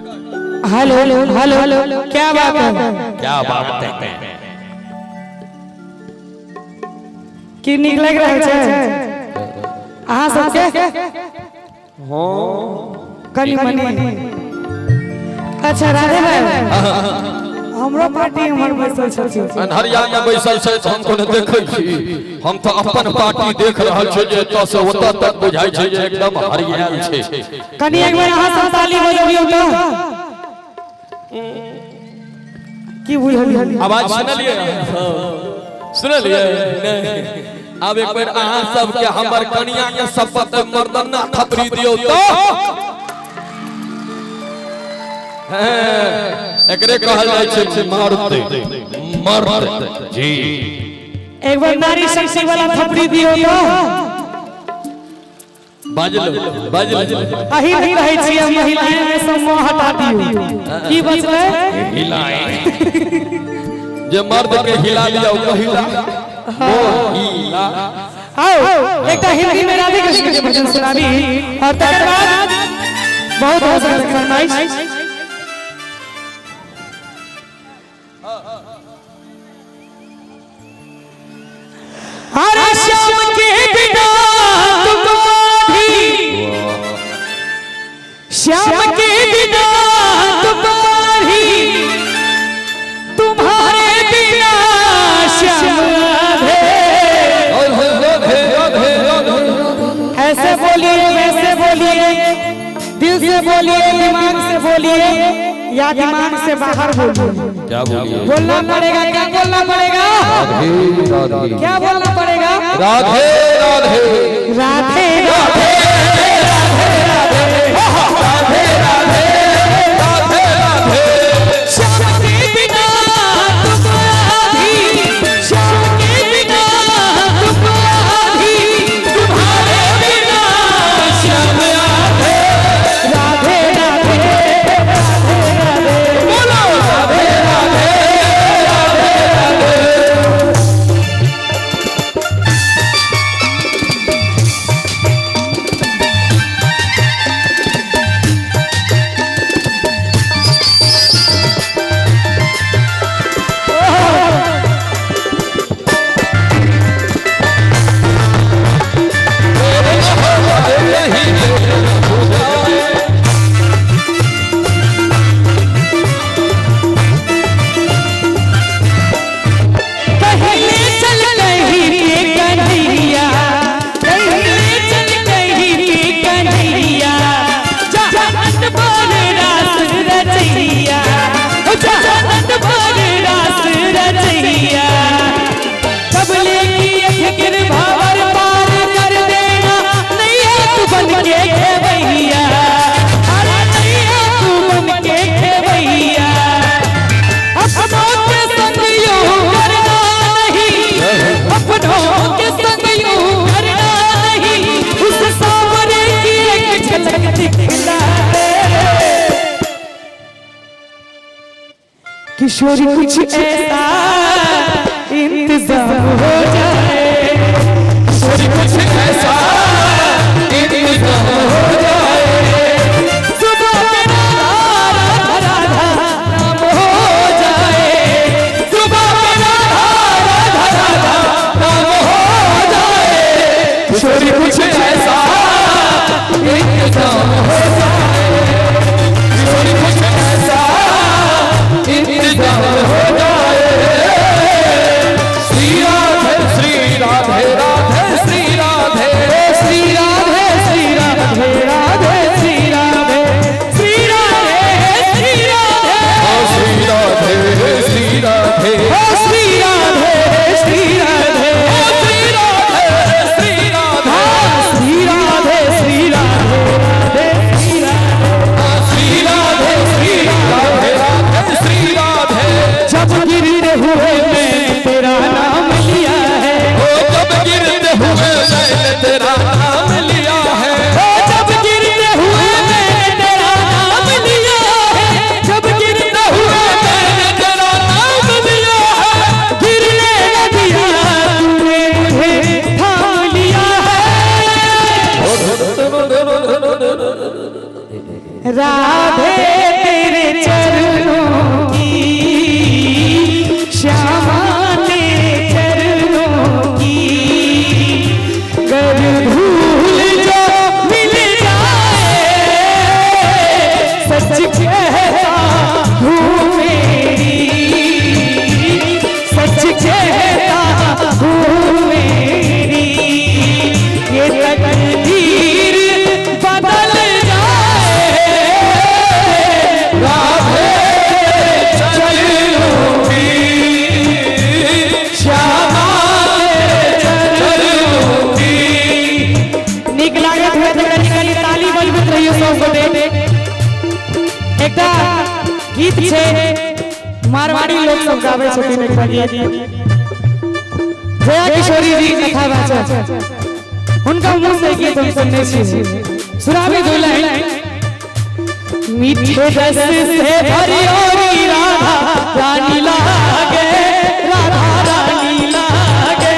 Hello hello hello, क्या बात है, क्या बात है। की नीक लागि रहल छै अहाँ सबके? कनि मनि। अच्छा राधे भाई, हमरो पार्टी हमर बैसल छथिन। अन्हरिया में बैसल छै तऽ हम कोनो देखै छी? हम तऽ अपन पार्टी देख रहल छी जे एतऽ से ओतऽ तक बुझाइ छै जे एकदम हरियाल छै। कनि एक बेर अहाँ सब ताली बजबियौ तऽ की बुझलियै? आवाज सुनलियै? सुनलियै नहि? आब एक बेर अहाँ सबके हमर कनिया के शपथ, मर्दाना थपड़ी दियौ तऽ। हैं, एकरे कहल जाइ छै मर्द, मर्द जी। एक बार नारी शक्ति वाला थपड़ी दियौ तऽ। बाजलो बाजलो। अही नहि कहै छियै, महिलाएं में सब मुँह हटा दियौ, की बचलै? हिलाए जे मर्द के हिला लिया ओ महिला महिला। आओ एकटा हिंदी में राधे कृष्ण के भजन सुनाबी और तकर बाद बहुत बहुत सारा फरमाइश। अरे श्याम के बिना तुम भी, श्याम के बिना तुम्हारी, तुम्हारे बिना श्याम राधे। राधे राधे राधे। ऐसे बोलिए, वैसे बोलिए, दिल से बोलिए, दिमाग से बोलिए या दिमाग से बाहर बोलिए। क्या बोलिए? बोलना पड़ेगा। क्या बोलना पड़ेगा? राधे राधे। क्या बोलना पड़ेगा? राधे राधे। राधे राधे। राधे राधे। श्याम के बिना तुम आधी, श्याम के बिना तुम आधी, तुम्हारे बिना श्याम राधे। राधे राधे राधे राधे। बोलो राधे राधे राधे राधे। कहीं ले चल कहीं पे कन्हैया, कहीं ले चल कहीं पे कन्हैया, जहां पर रास रचैया, ओ जहां पर रास रचैया। तबले की फिक्र भावर पार कर देना, नैया तू बन के खेवैया, अरे नैया तू बन के खेवैया। अपनों के संग यूं करना नहीं, अपनों के संग यूं करना नहीं, उस सांवरे की एक झलक दिखला दे। किशोरी कुछ ऐसा इंतजाम हो जाए, किशोरी कुछ ऐसा इंतजाम हो जाए, सुबह तेरा राधा राधा नाम हो जाए, सुबह तेरा राधा राधा नाम हो जाए, किशोरी कुछ ऐसा इंतजाम हो जाए, किशोरी कुछ ऐसा इंतजाम हो जाए। श्री राधे एकटा गीत छै, मारवाड़ी लोक सब गाबै छथिन एकटा गीत। जया किशोरी जी कथा वाचक, हुनका मुंह से गीत हम सुनने छी। सुनाबी दू लाइन। मीठे रस से भरी ओरी राधा रानी लागे, राधा रानी लागे,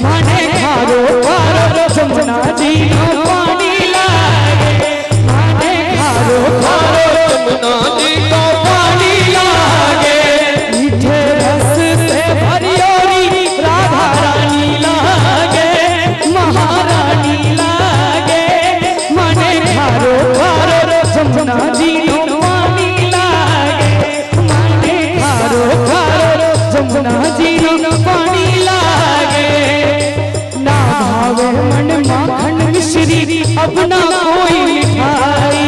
माने खारो खारो जमुना जी नो पानी लागे, माने खारो खारो जमुना जी को पानी लागे। मीठे रस से भरी ओरी राधा रानी लागे, महारानी लागे, माने खारो खारो जमुना जी नो पानी लागे, माने खारो खारो जमुना जी नो पानी लागे। ना भावे मन माखन मिश्री अब ना कोई मिठाई,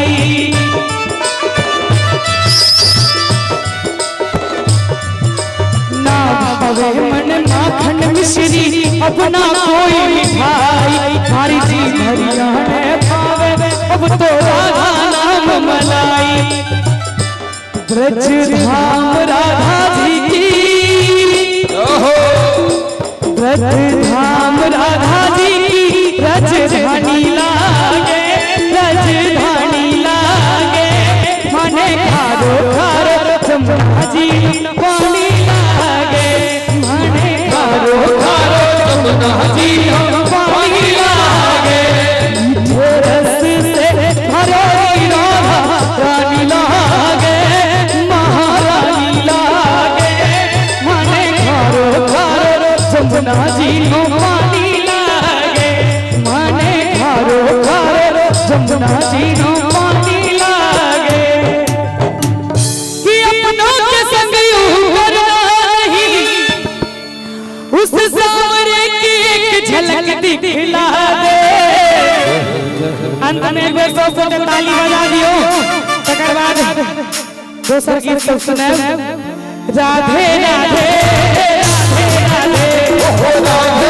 ना भावे मन माखन मिश्री अब ना कोई मिठाई, मारी जी भरिया ने पावे अब तो राधा नाम मलाई। ब्रज धाम राधा जी की, ब्रज धाम राधा जी की रजधानी लागे, रजधानी लागे, मने खारो खारो जमुना जी पानी लागे, मने खारो खारो जमुना जी पानी लागे। मीठे रस से भरो राधा रानी लागे, महारानी लागे, मने खारो खारो जमुना जी नो पानी लागे, मने खारो खारो जमुना जी नो पानी लागे। कि अपनों के संग यूं करना नहीं, उस सांवरे की एक झलक दिखला दे। अंत में एक बेर सौ सौ के ताली बजा दियो, तकर बाद दोसर गीत सब सुनाब। राधे राधे राधे राधे। राधे।